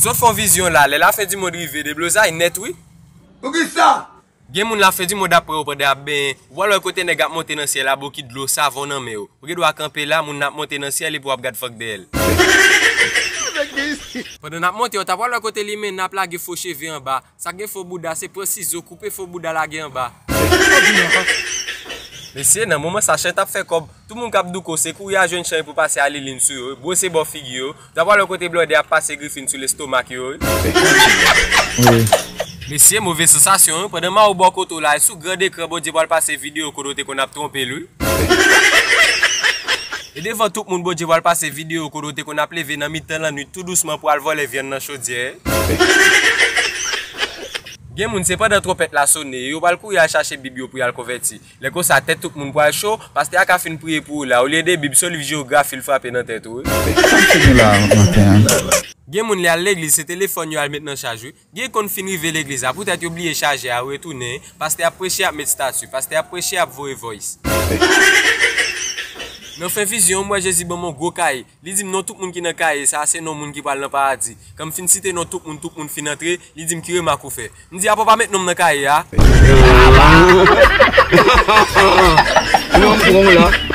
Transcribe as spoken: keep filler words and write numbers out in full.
Zòt fè yon vizyon la, lè lafen di mond rive, deblozay nèt wi. Poukisa? Gen moun lafen di mond ap pran yo pandan y ap benyen. Ou pral wè kote nèg ap monte nan syèl la, bokit dlo, savon nan men yo. Ou gen dwa kanpe la, moun nan ap monte nan syèl epi w ap gad fank dèyè l. Pandan n ap monte, ou ta pral wè kote li mennen, ap lage fo cheve anba. Sa gen fo bouda, se pran sizo, koupe fo bouda, lage anba. Mesye, nan moman sa, Chan t ap fè kòb. Tout moun k ap douko, se kouri al jwenn Chan pou pase alilin sou yo, bwose bò figi yo. Ou ta pral wè kote blòdè ap pase grifin sou lestomak yo. Mesye, move sansasyon wi. Pandan Mao bò kote w la, e sou gran ekran Bondye pral pase videyo kote w te konn ap twonpe l wi. E devan tout moun, Bondye pral pase videyo kote w te konn ap leve nan mitan lannwit tou dousman pou al vòlè vyann nan chodyè. Gen moun, se pandan twonpèt la sone, yo pral kouri al chache Bib yo pou y al konvèti. Lè konsa, tèt tout moun pral cho, pastè a ka fin priye pou ou la, olye de Bib, se yon liv jewografi l frape nan tèt ou wi. Sa m fini la maten an? Gen moun, li al legliz, se telefòn yo al met nan chaj wi. Gen konn fin rive legliz la, poutèt yo bliye chajè a, yo retounen, pastè ap preche, ap met stati, pastè ap preche, ap voye voice. Nan fen vizyon, m wè Jezi ban m yon gwo kaye. Li di m non tout moun ki nan kaye sa a, se non moun ki pral nan paradi. Kan m fin site non tout moun, tout moun fin antre, li di m ki remak ou fè. M di apa w pa met non m nan kaye a? Lòm pran w la.